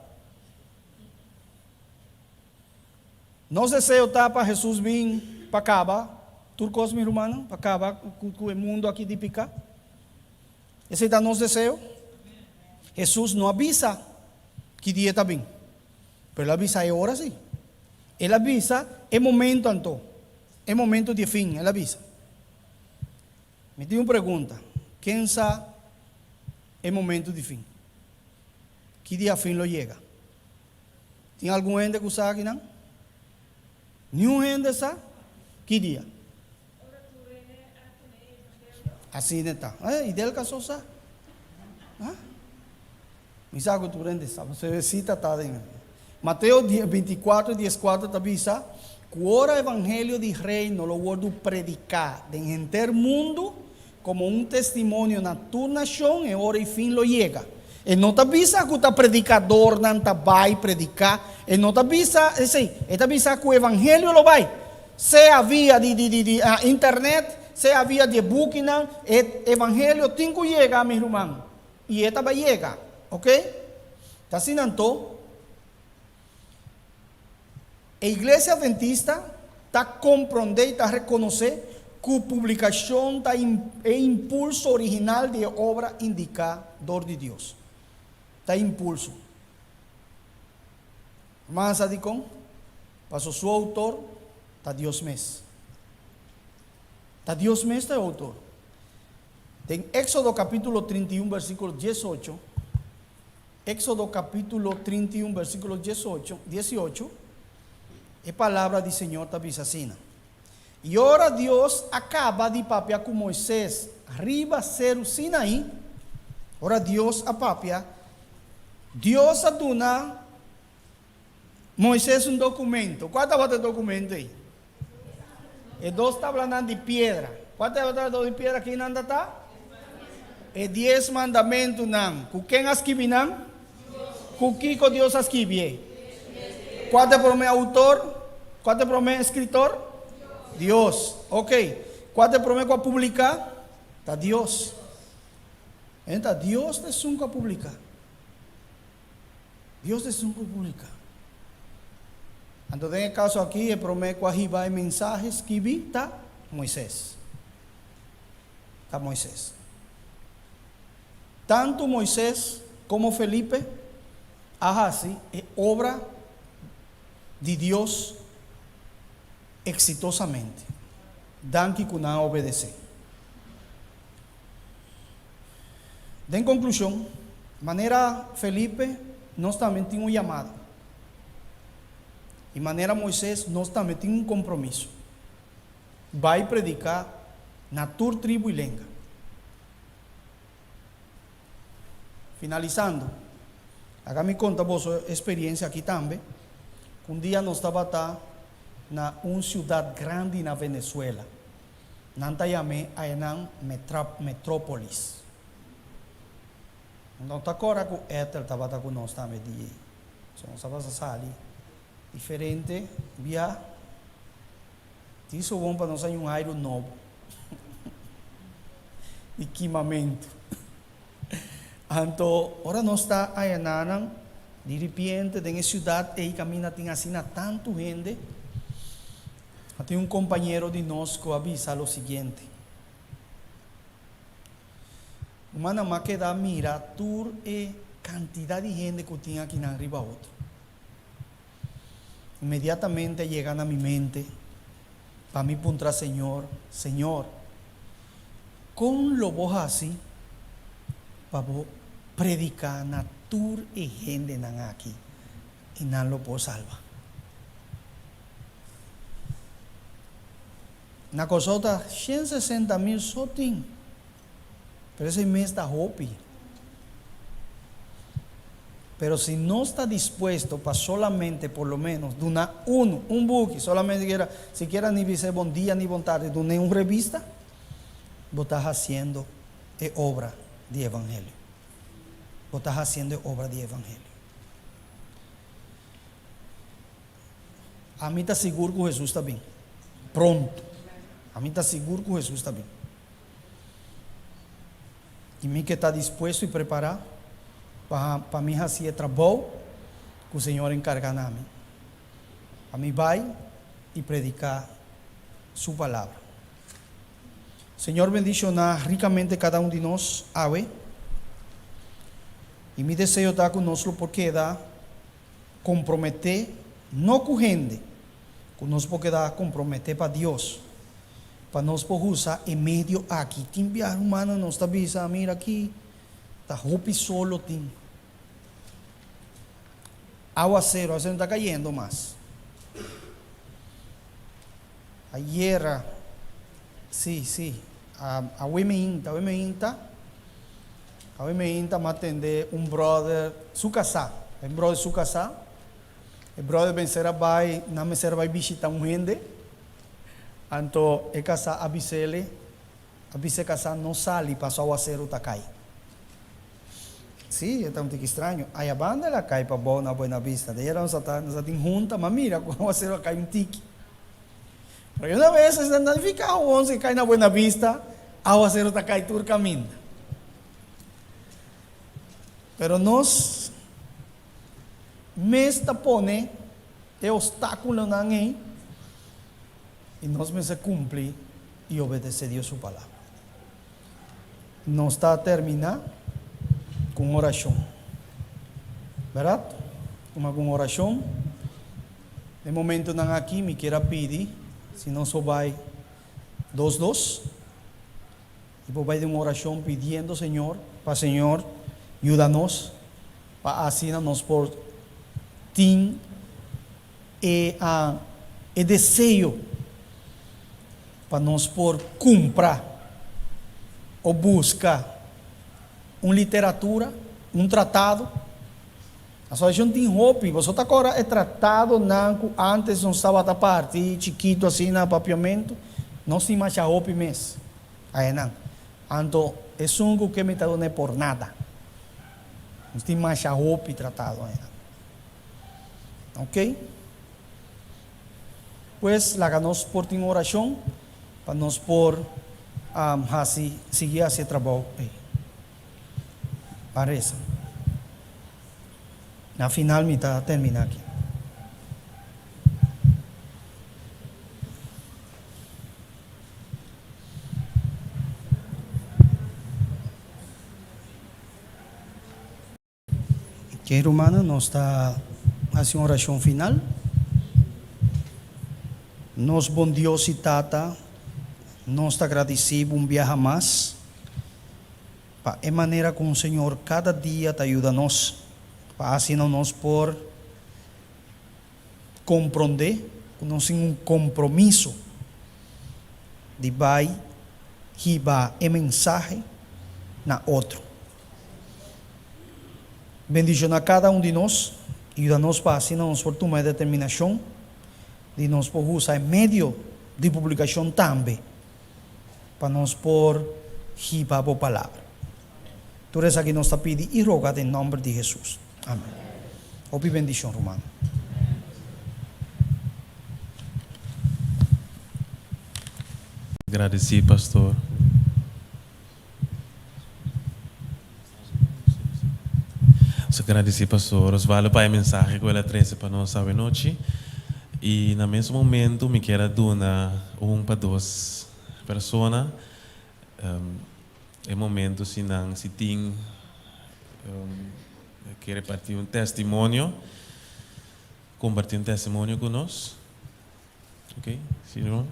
Nos deseo ta pa Hesus bin pa kaba tur kos, mi rumannan, pa kaba ku e mundu aki di piká. Esei ta nos deseo. Hesus no a bisa ki dia e ta bin, pero el a bisa e ora sí. El a bisa e momento anto, e momento di e fin, el a bisa. Mi tin un pregunta, ken sa e momento di fin? Ki dia fin lo yega? Tin algun hende ku sa akinan? Niun hende sa? Ki dia? Asina ta. Eh, Idelka so sa. Ha? Mi sa ku tur hende sa, pasobra e sita ta den. Mateo 24, 14 ta bisa ku ora evangelio di Reino lo wòrdu prediká den henter mundu komo un testimonio na tur nashon, e ora e fin lo yega. E no ta bisa ku ta predikadornan ta bai prediká, e no ta bisa esei, e ta bisa ku evangelio lo bai. Sea via di di di di internet, sea via di e bukinan, e evangelio tin ku yega, mi ruman. I e ta bai yega. Ok? Ta asina anto, e Iglesia Adventista ta komprondé i ta rekonosé ku publikashon ta e impulso original di e obra indiká dor di Dios. Ta impulso. Ruman sa dikon? Paso su outor ta Dios mes. Ta Dios mes ta e outor. Den Éxodo capítulo 31 versículo 18, Éxodo capítulo 31 versículo 18, 18, e palabra di Señor ta bisa asina, I ora Dios a caba di papia cu Moisés riba Ceru Sinaí, ora Dios a papia, Dios a duna Moisés un documento. Cua tabata e documento ei? E dos tablanan di piedra. Kua tabla di piedra ki nan ta ta? E dies mandamentunan. Ku ken a skibi nan? Ku kiko Dios a skibi e? Kua ta e promé outor? Kua ta e promé eskritor? Dios. Ok. Kua ta e promé ku a publiká? Ta Dios. Enta, Dios ta esun ku a publiká. Dios ta esun ku publiká. Anto den e kaso aki e promé ku a hiba e mensahe skibí ta Moisés. Ta Moisés. Tantu Moisés komo Felipe a hasi e obra di Dios eksitosamente, danki ku nan a obedesé. Den konklushon, manera Felipe, nos tambe tin un yamada. I manera Moises, nos tambe tin un kompromiso. Bai prediká na tur tribu i lenga. Finalisando, laga mi konta boso e speriensia aki tambe, ku un dia nos tabata na un siudat grandi na Venezuela. Nan ta yam'é ayanan Metrópolis. No ta kòrda ku Ethel tabata ku nos tambe di ei. So nos tabata sali diferente bia. Tin so bon pa nos haña un airu nobo di kimamentu. Anto ora nos ta ayananan, di ripiente den e siudat ei kaminda tin asina tantu hende, A tin un kompañero di nos ku a bisa lo siguiente, Rumannan, m'a keda mira tur e kantidat di hende ku tin akinan riba otro. Inmediatamente a yega na mi mente pa mi puntra Señor, Señor, kon lo bo hasi pa bo prediká na tur e hendenan aki i nan lo por salba? Na Kòrsou ta 160 mil so tin, pero esei mes ta hopi. Pero si nos ta dispuesto pa solamente por lo menos duna unu, un buki, solamente sikiera, sikiera ni bis'é bon dia ni bon tardi, dun'é un revista, bo ta hasiendo e obra di evangelio. Bo ta hasiendo e obra di evangelio. Ami ta sigur ku Hesus ta bin. Pronto. Ami ta sigur ku Hesus ta bin. I mi ke ta dispuesto i prepará pa pa mi hasi e trabou ku Señor enkargá na mi. Pa mi bai i prediká Su palabra. Señor bendishoná rikamente kada un di nos awe. I mi deseo ta ku nos lo por keda komprometé no ku hende, ku nos por keda komprometé pa Dios, pa nos por usa e medio aki. Tin biaha rumannan nos ta bisa, mira aki ta hopi solo tin. Awasero, awasero no ta kayendo mas. Ayera, sí, sí, awe meinta, awe meinta, awe meinta mi a tende un brother su kasá, un brother su kasá, e brother mester a bai, nan mester a bai bishita un hende, anto e kasá a bis'ele, a bisa e kasá no sali paso awaseru ta kai. Sí, e ta un tiki straño. Aya banda el a kai pabou na Buena Vista. De era nos a ta, nos a tin hunta, ma mira ku awaseru a kai un tiki. Pero una bes esnan ta nifiká awor si kai na Buena Vista, awaseru ta kai tur kaminda. Pero nos mes ta pone e ostákulonan ei i nos mester kumpli i obedesé Dios su palabra. Nos ta terminá ku un orashon, bèrdat? Kuma ku un orashon. Den momentunan aki mi kier a pidi si nos por bai dos dos i por bai den un orashon pidiendo Señor pa Señor yuda nos pa asina nos por tin e e deseo pa nos por kumpra o buska un literatura, un tratado. Asosiashon tin hopi, boso ta kòrda e tratadonan ku ántes nos tabata parti chikitu asina na papiamentu? Nos tin masha hopi mes ayanan. Anto esun ku ke mi ta dun'é por nada. Nos tin masha hopi tratado ayanan. Oke. Pues laga nos por tin orashon pa nos por hasi sigui hasi e trabou ei. Ban resa. Na final mi ta termina aki. Oke rumannan, nos ta hasi un orashon final. Nos bon Dios i Tata, nos ta gradisí bo un biaha mas pa e manera ku Señor kada dia ta yuda nos pa asina nos por komprondé ku nos tin un kompromiso di bai hiba e mensahe na otro. Bendiciona cada un di nos y yuda nos pa asina nos por tuma e determinacion di nos por usa e medio di publicacion tambe pa nos por hiba bo palabra. Tur esaki nos ta pidi y roga den nomber di Jesus. Amen. Hopi bendicion ruman. Gradeci pastor. Nos a gradisí Pastor Osvaldo pa e mensahe ku el a trese pa nos awenochi. I na mes momentu mi kier a duna un pa dos persona e momentu si nan si tin ke repartí un testimonio, kompartí un testimonio ku nos. Ok, si ruman.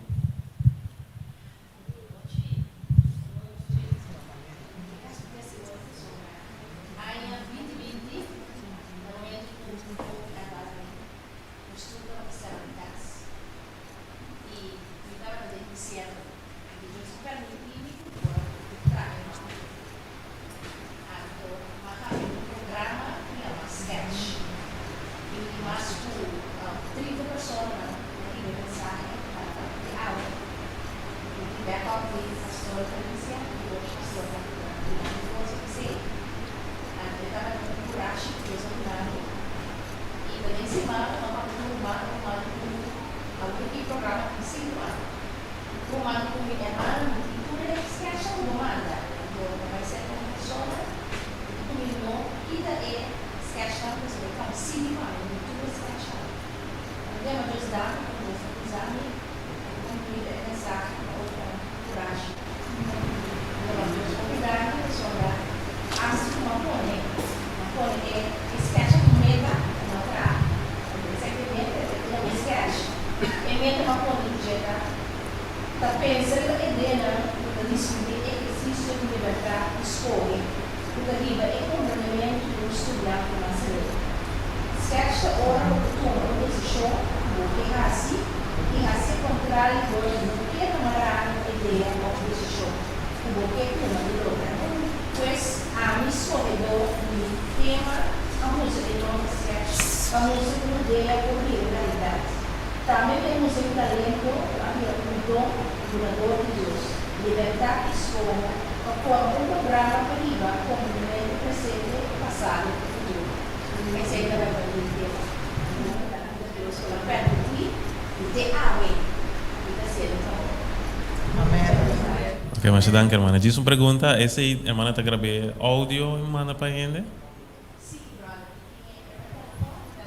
dilanti mas leu. Sketch ta ora bo ta tuma un desishon ku bo ke hasi i hasi e kontrario dor di no keda mará na un idea òf desishon ku bo ke tuma di logra. Pues ami skohedó di tema a usa e nòmber sketch pa mustra ku un idea por bira realidat. Tambe mi a usa mi talento ku a bira un don dunador di Dios, libertat i skoho pa forma un programa pa hiba komprendementu presente, pasado i futuro. Esei ta tabata mi tema. Mi ta danki Dios ku el a permití mi te awe mi ta hasiendo trabou. Ok, masha danki hermana. Djis un pregunta, esei hermana ta grab'é audio i manda pa hende? Sí, brother. Mi tin e telefon ta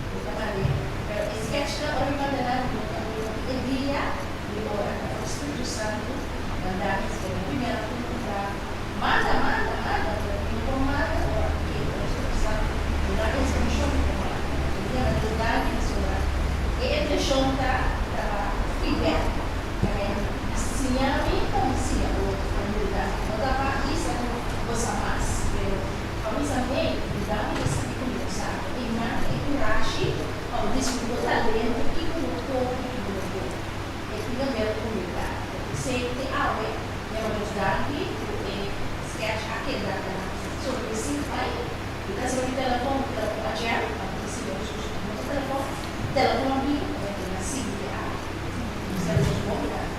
mi ta mand'é. Pero e sketchnan ora mi manda nan mi no ta mira e dia ni ora. Ta e Spiritu Santu manda mi esei. Mi primera punta manda, manda, manda, pero mi no por manda ora ku e Spiritu Santu duna instrukshon mi por manda. Mi ta yama Dios danki pasobra e intenshon ta ta pa feedback. Amen. Siña mi pa mi siña otro, pa yuda. No ta pa bisa ku bo sa mas, pero pa bisa, Hey, yuda mi ta sabi ku mi no sa. I nan e kurashi pa bo diskubri bo talento, kiko bo por i kiko bo no por. E tin haber ku humildat. P'esei te awe mi a manda danki ku e sketch a keda na sobresig bai. Mi ta hasi mi telefon, mi telefon a jam, anto ta sigui nos usa un otro telefon. Telefon a bin, mi a keda sigui te awe. Mi sa di nos hopi danki.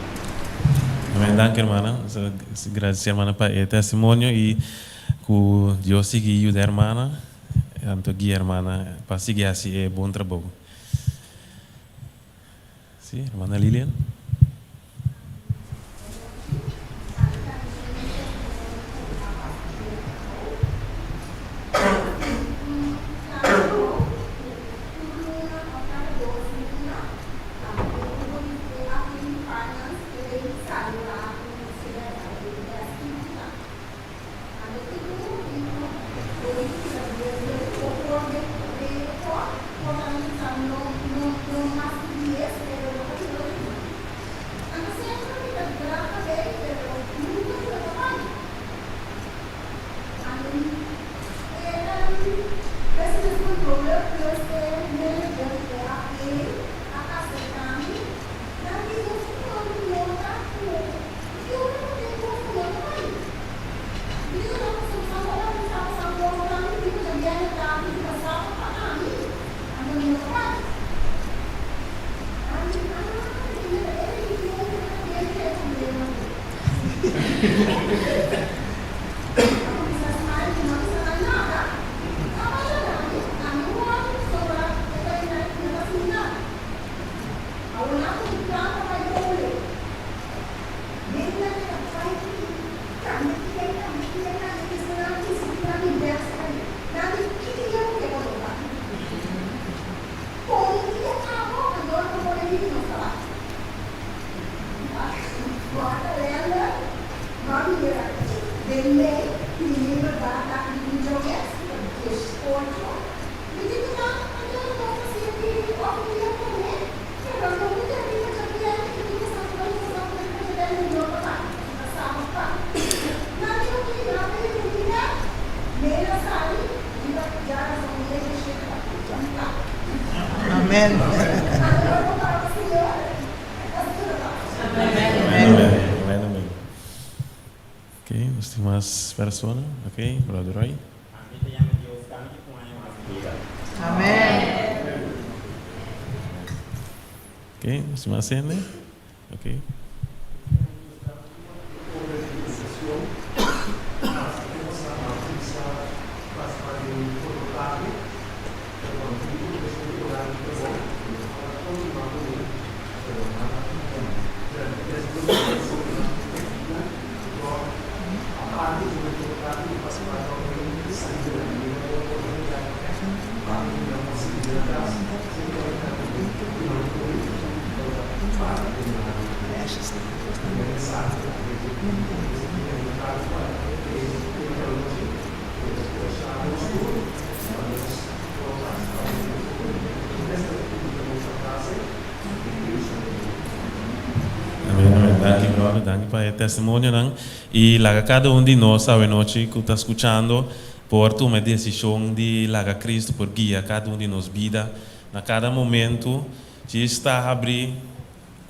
Amen, danki hermana. Gradisi hermana pa e testimonio i ku Dios sigui yuda hermana anto guia hermana pa sigui hasi e bon trabou. Si, hermana Lilian. Amen. Amen, amen, amen. Ok, nos tin mas persona. Ok, Brother Roy. Amen. Ok, nos tin mas hende. Ok. Amen, amen. Danki brother, danki pa e testimonionan. I laga kada un di nos awe nochi ku ta skuchando. por tuma e desishon di laga Cristo por guia kada un di nos bida na kada momento. Djis ta habrí,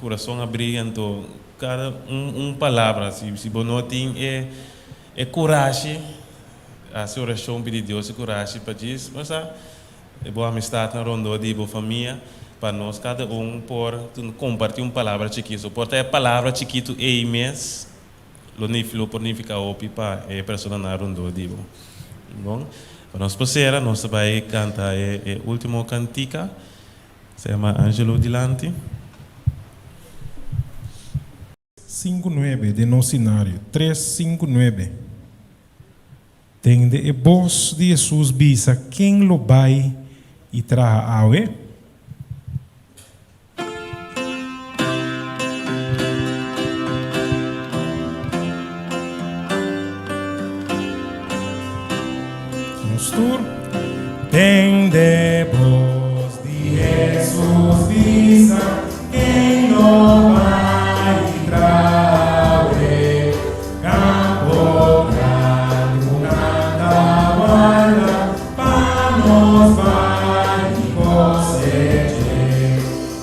kurason habrí, anto kada un un palabra, si si bo no tin e e kurashi, hasi orashon pidi Dios e kurashi pa djis, bo sa, e bo amistatnan rondó di bo famia, pa nos kada un por kompartí un palabra chikitu. Por ta e palabra chikitu ei mes lo lo por nifiká hopi pa e personanan rondó di bo. Bon, pa nos por sera, nos ta bai kanta e e último kantika. Se yama Angelo Dilanti. 59 den nos sinario. Tres sinku nuebe. Tende e bos di Hesus bisa ken lo bai i traha awe? Nos tur. Tende bos di Hesus bisa ken lo bai i traha awe? Campo grandi cu nan ta warda pa nos bai i coseche.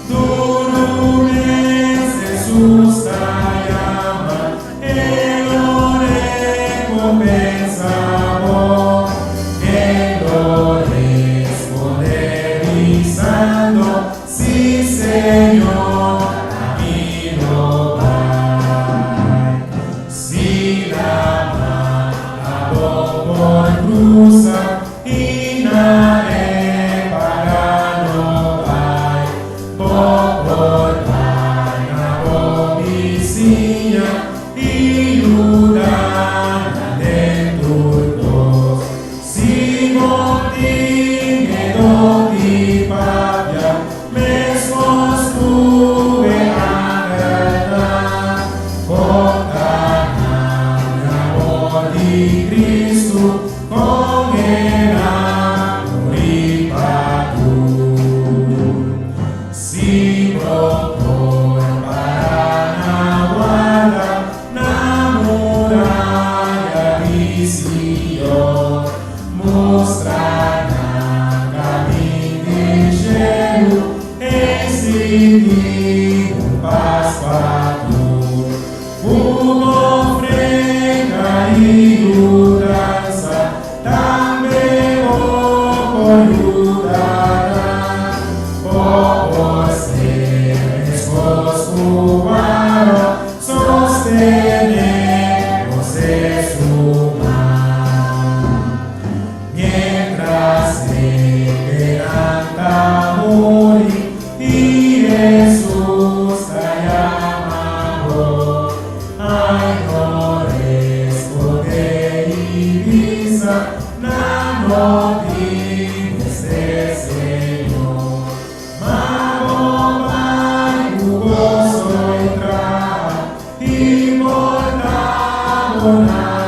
Duru mes Hesus ta yama, e lo recompensa bo. Ken lo responde bisando, Si, Señor, ami lo bai. Si lama abo por cruza i na e pagano bai, bo por bai na bo bisiña i yuda nan den tur kos. Si bo tin e don di papia, meskos ku e angelnan, konta nan e amor di Kristu kon el a muri pa tur. Si bo por para na warda na muraya di Sion, mustra nan kamin di shelu, e sigui un pas pa tur. Un ofrenda i yudansa tambe bo por yuda nan. Bo por ser meskos ku Aaron, sostené Moisés su man. Mientras hendenan ta muri i Hesus ta yama bo, ai no respondé i bisa, Nan no tin mester, Señor. Ma bo bai ku goso i traha i porta bo nan.